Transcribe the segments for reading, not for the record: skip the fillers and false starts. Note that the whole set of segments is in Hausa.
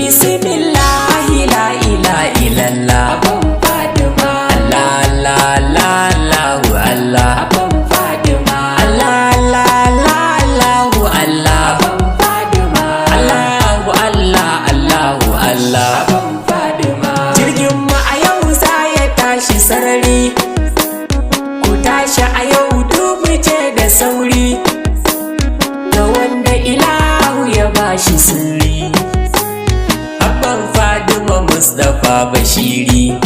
Bismillahi la ilaha illallah. Abban Fadima. Allah Allah Allah Allahu Allah. Abban Fadima. Allah Allah Allah Allahu Allah. Abban Fadima. Allahu Allah Allahu Allah. Abban Fadima. Jirgin mu a yau za ya tashi sarari. Ku tashi a yau dubu ce da sauri. Ga wanda ilahu ya bashi sirri. Abban Fadima Mustapha Bashiri.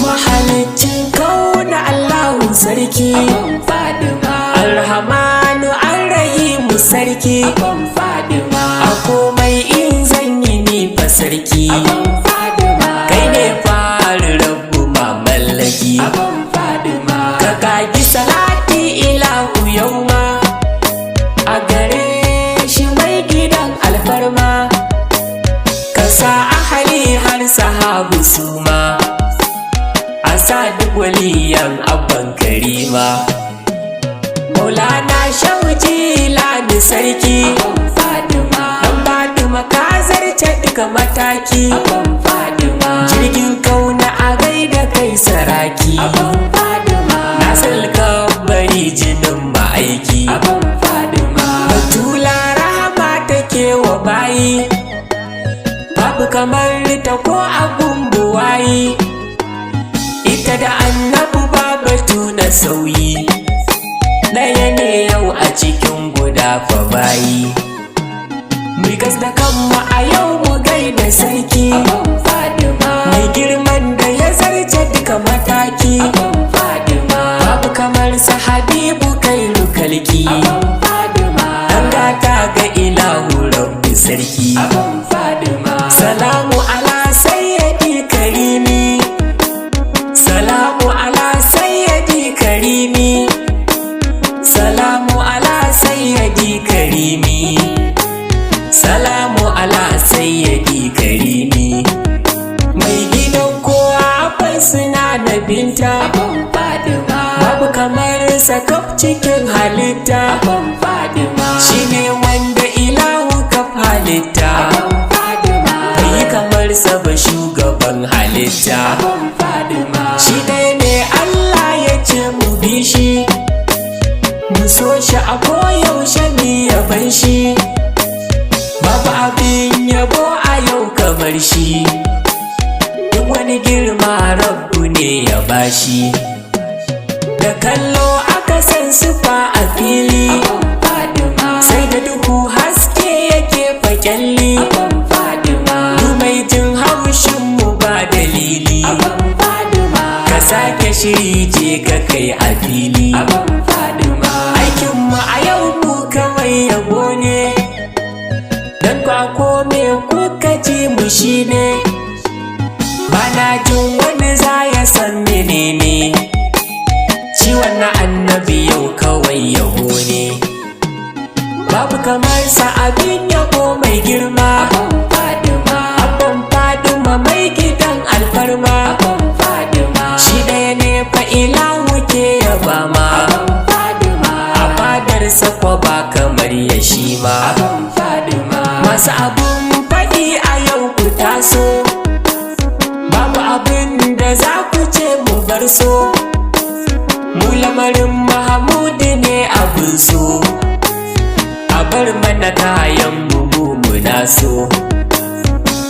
Mahalicin kauna Allahu sarki. Abban Fadima. Arhamanu Arrahimu sarki. Abban Fadima. A komai in zan yi ni fa sarki. Abban Fadima. Kai ne fari rabbu mamallaki. Abban Fadima. Ka kagi salati ilahu yauma. A gare shi mai gidan alfarma. Ka sa ahali har sahabu suma. A sa duk waliyan abban karima. Maulana Shehu Jilani sarki. Abban Fadima. Dan Fatima ka zarce duka mataki. Abban Fadima. Jirgin kauna a gaida kai saraki. Abban Fadima. Nasir bari jinin ma'aiki. Abban Fadima. Batula rahama take wa bayi. Babu kamar ta ko abun buwayi. Ita da annabu babatu na sauyi. Ɗaya ne yau a cikin guda fa bayi. Mikas da kanmu a yau mu gaida sarki. Abban Fadima. Mai girman da ya zarce duka mataki. Abban Fadima. Babu kamar sa Habibu kairu kalki. Abban Fadima. Dan gata ga ilahu rabbi sarki. Abban Fadima. Salamu ala sayyidi karimi. Salamu ala sayyidi karimi. Salamu ala sayyidi karimi. Salamu ala sayyidi karimi. Mai gidan kowa akwai suna da binta. Abban Fadima. Babu kamar sa kaf cikin halitta. Abban Fadima. Shine wanda ilahu kaf halitta. Abban Fadima. Bai yi kamar sa ba shugaban halitta. Abban Fadima. Shi ɗaya ne Allah ya ce mu bi shi. Mu so shi a koyaushe mu yaban shi. Babu abin yabo a yau kamar shi. Duk wani girma rabbu ne ya bashi. Da kallo aka san sufa a fili. Abban Fadima. Sai da duhu haske yake fakyalli. Abban Fadima. Du mai jin haushin mu ba dalili. Abban Fadima. Ka sake shiri je ka kai a fili. Abban Fadima. Aikin mu a yau mu kawai yabo ne. Dan kwa kome kuka ji mu shine. Bana jin wani za ya san menene. Ciwon na annabi yau kawai yabo ne. Babu kamar sa abin yabo mai girma. Abban Fadima. Abban Fadima mai gidan alfarma. Abban Fadima. Shi ɗaya ne fa ilahu ke yaba ma. Abban Fadima. A fadarsa kwa ba kamar ya shi ma. Abban Fadima. Masu abun faɗi a yau ku taso. Babu abin da za ku ce mu bar so. Mu lamarin Mahamudu ne abin so. A bar mana kayan mu mu muna so.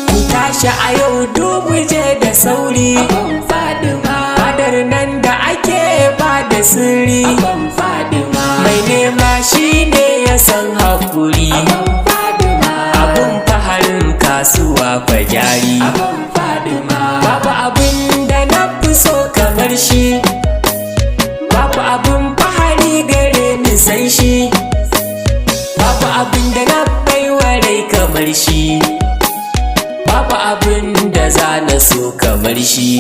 Ku tashi a yau dubu je da sauri. Abban Fadima. Fadar nan da ake ba da sirri. Abban Fadima. Mai nema shi ne ya san hakuri. Abban Fadima. Abun faharin kasuwa fa jari. Abban Fadima. Babu abin da na fi so kamar shi. Babu abin fahari gare ni san shi. Babu abin da na baiwa rai kamar shi. Babu abin da za na so kamar shi.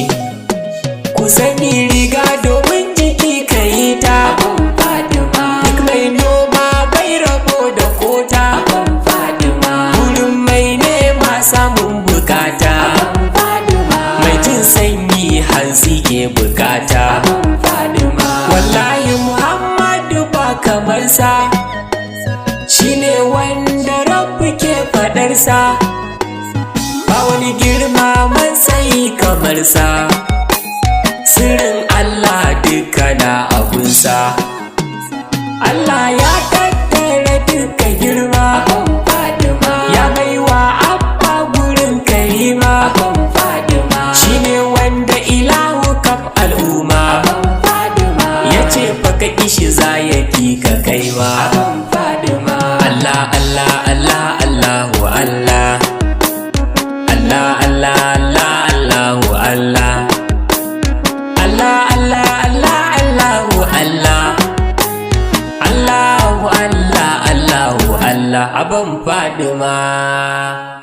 Ku sani riga domin jiki ka yi ta. Abban Fadima. Duk mai noma bai rabo da kota. Abban Fadima. Wurin mai nema samun bukata. Abban Fadima. Mai jin sanyi hantsi ke bukata. Abban Fadima. Wallahi Muhammadu ba kamar sa. Shine wanda Rabbi ke faɗarsa. Ba wani girma matsayi kamar sa. Sirrin Allah duka na abunsa. Allah ya tattara duka girma. Abban Fadima. Ya baiwa Abba gurin Karima. Abban Fadima. Shine wanda ilahu kaf al'umma. Abban Fadima. Ya ce fa ka kishi za ya ki ka kaiwa. Abban Fadima. Allah Allah Allah Allahu Allah. Allah Allah Allah Allahu Allah. Allah Allah Allah Allahu Allah. Allahu Allah Allahu Allah. Abban Fadima.